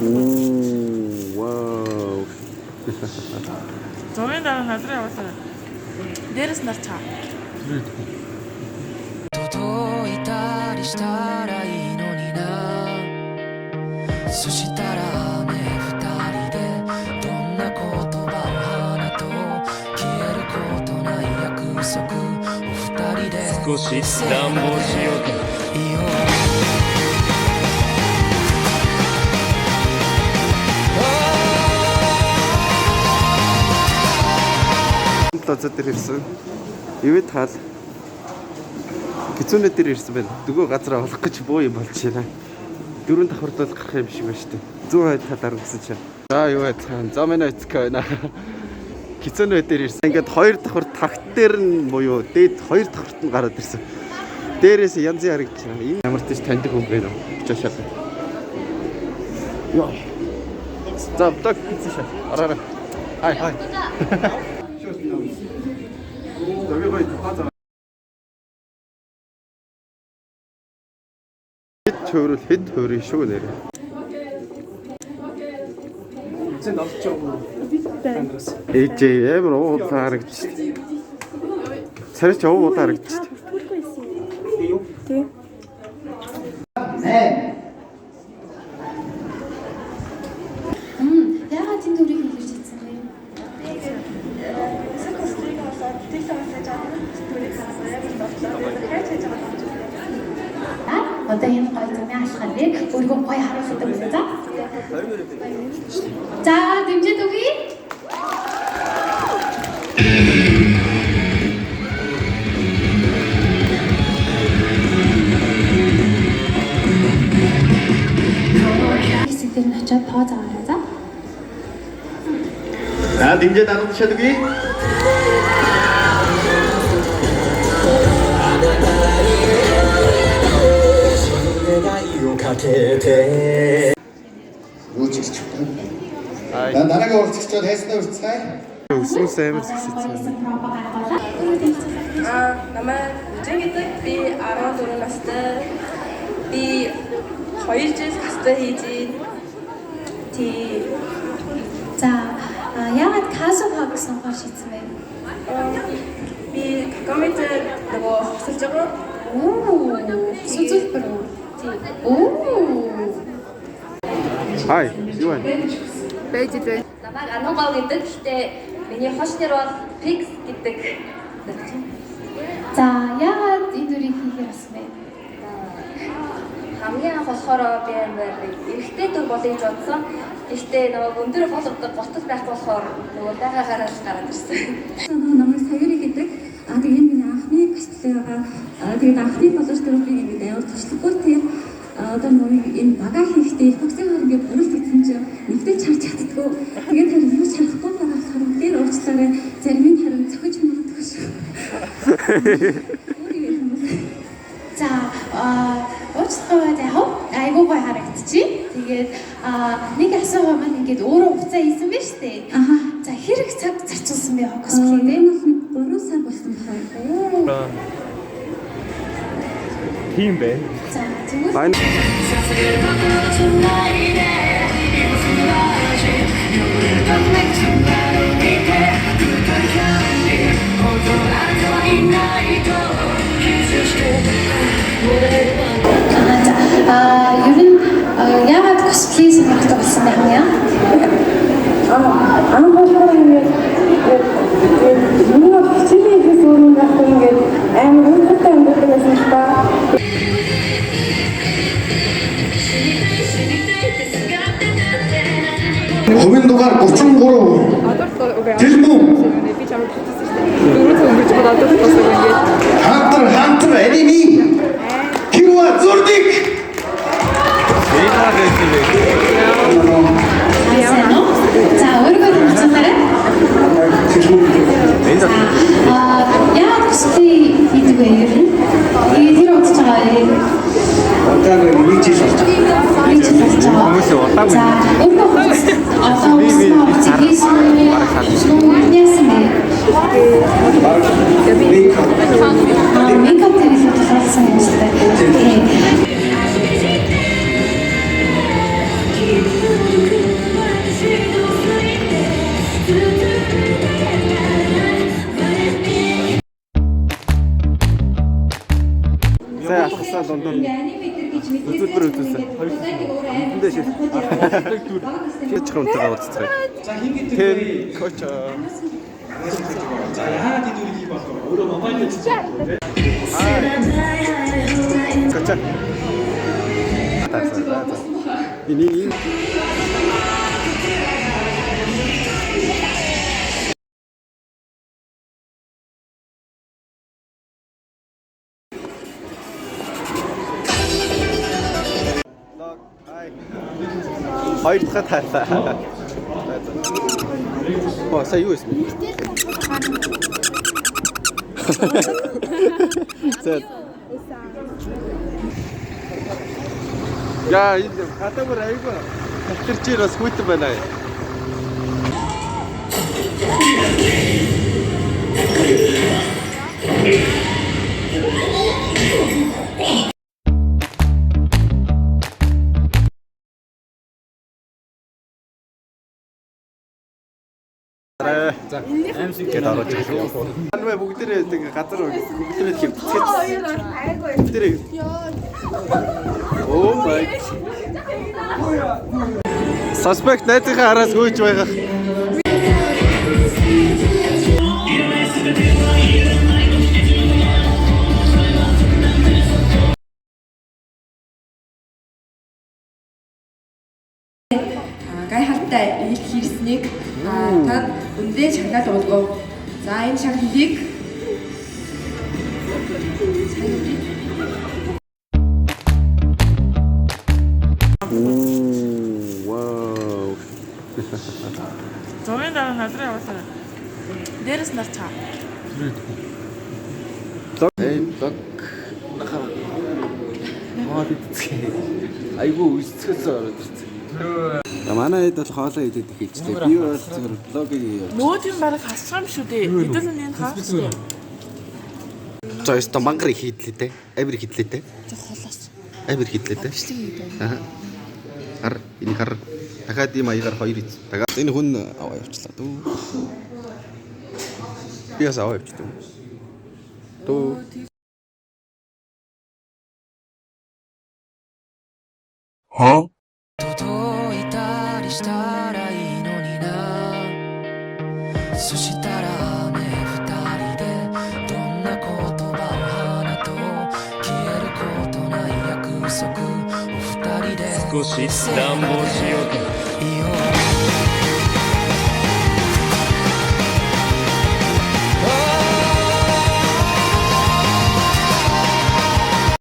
Оо, вау. Зургийн дараа над руу явуулаа. Дээрээс нар чаа. 届いたりしたらいいのにな。そしたらね、二人でどんな言葉を花と消えることない約束を二人で少し乱暴しようか。いよう。 Плаза дээр ирсэн. Ивэт хаал. Кицүнэ дээр ирсэн байна. Дөгөө газар авах гэж буу юм болж байна. Дөрөв давхарт бол гарах юм шиг байна шүү дээ. Зүүн хойд талаар гэсэн чинь. За юу байцгаана. За манай эцэг байна. Кицүнэ дээр ирсэн. Ингээд хоёр давхар тагт дээр нь буюу дээд хоёр давхарт нь гараад ирсэн. Дээрээс янз янз харагдаж байна. Энэ ямар ч таньдаг хүн байна уу? Жашаа. Йоо. За блог хийсэн шээ. Араарай. Хай хай. Хэд хувирвал хэд хувирна шүү нэрээ. Ээжээ амар уу удаан харагдчих. Царай ч уу удаан харагдчих. Яагаад энэ дүрийг хийхэр шийдсэн бэ? Өсөх өсрийг болоод TikTok-аас яаж дүрийг харсан амар дуртай. Хайж хайж байгаа юм шиг. Одоо энэ гоё замын алхам дээр өөрийгөө гоё харуулдаг үү за? За, дэмжиж өгье. Хэсэг дээр нь очиод тоо заагаарай за. За дэмжиж дарамтшаад өгье. Юу ч хэлж чадахгүй. За дараагийн уулзагчид хайснаа үрцгаая. Өсвөс амар сэгсэцсэн. Аа, намайг Үжин гэдэг. Би 14 настай. Би 2 жил косплей хийж байна. Тий. За, яагаад Казуха гэсэн гол шийдсэн бэ? Би Какомитер нөгөө хосолж байгаа. Оо, сүзэлбэр үү? Тий. Оо. Хай, юу вэ? Байж идэ. Намайг Анугав гэдэг. Гэхдээ миний хош нэр бол Pix гэдэг. За, яагаад энэ дүрийг хийхээр болсон бэ? Хамгийн анх болохоор би амар эрэгтэй дүр болъё гэж бодсон. Гэхдээ нөгөө өндөр болгодог гутал байхгүй болохоор нөгөө байгаагаараа л гараад ирсэн. Намайг Саяри гэдэг. Аа тэгээ энэ миний анхны косплей байгаа. Аа тэгээд анхны боловч тэр би ингээд аяар туршлагагүй тийм одоо нөгөө энэ бага хийхдээ эпоксигаар ингээд бүрэлт гэсэн чинь нэгдээ чарж чаддгүй. Тэгээд харин юу чарахгүй байгаа болохоор дээр уучлаарай. Зарим нь харин цохиж магадгүй шүү. Өөр юм бол За, уучлаарай за яг айгуу гоё харагдчих. Тэгээд нэг асуугаа маань ингээд өөрөө хуцаа хийсэн байна шүү дээ. Аха. За, хэрэг цаг зарцуулсан бэ Аа косплей дээр? энэ бол 3 сар болсон байна. Тийм бэ. За, тэгвэл Байна. За, ер нь яагаад косплей сонирхдаг болсон бэ хамгийн? Аа, болохоор ингээд миний бол хичээлийн ихээс өөр юм байхгүй ингээд амар үнэтэй амьдардаг байсан л та. Хувийн дугаар 33. Дэлбүм. Би чамд хэлсэн шүү дээ. Дөрөв цаг өнгөрч байгаа одоо бас ингээд Хантер хантер энеми. Кируа зурдик. Эйнаа гэсэн бэ. Сайн уу? За, өөрийгөө танилцуулаарай. Энэ Яагаад косплей хийдэг вэ ер нь? Тэгээд тэр удаж байгаа юм. Одоо нэг жил болж байгаа. Нэг жил болж байгаа. Хүмүүсийн удаагүй. За, өөрийнхөө хувцас одоо Би хувцас хийсэн үү? Яасан бэ? Мейкап дээр илүү тулгуурласан юм шиг байна. Тийм. Чи хүнтэйгээ уулзцгаая. За хин гэдэг Тэм вэ? коч. За яагаад энэ дүрийг хийх болов? Өөрөө мобайл хийж байна. Коч. Энэ энэ Хоёр дахь тайлаа. Оо, сая юу байсан бэ? За. Яа, энэ гадаа бүр айгүй. Татварчээр бас хүйтэн байна. За, гээд орж ирсэн. Анвэ бүгдээрээ тэг газар бүгдээрээ хөвцөж. Бүгдээрээ. Oh my. Suspect найзынхаа араас гүйж байгаа. Гайхалтай ил хийрснийг та үндэ шагнал уулгав. За энэ шагналыг Вау. Зургийн дараа над руу явуулаа. Дээрээс нар чаа. Эй, блог. Нахаа. Аа тэцгээ. Айгу өсцгөөс ороод ирсэн. За манай хэд бол хоолоо идээд эхэлжлээ. Би бол зөвхөн блогийг явуулчих. Нүүд юм бараг хасчих юм шүү дээ. Хэдүүл нь энэ хаа. За ёстой мангар их хийдлээ те. Амир их хийдлээ те. За холоос. Амир хийдлээ те. Бичлэг хийдэг. Аа. Хар энэ хар дахиад ийм аягаар хоёр ийц. Дахиад энэ хүн аваа явчлаа дүү. Би бас аваа явчихдаг. Дүү. 届いたりしたらいいのになそしたらね二人でどんな言葉を花と消えることない約束を二人で少し乱暴しようか。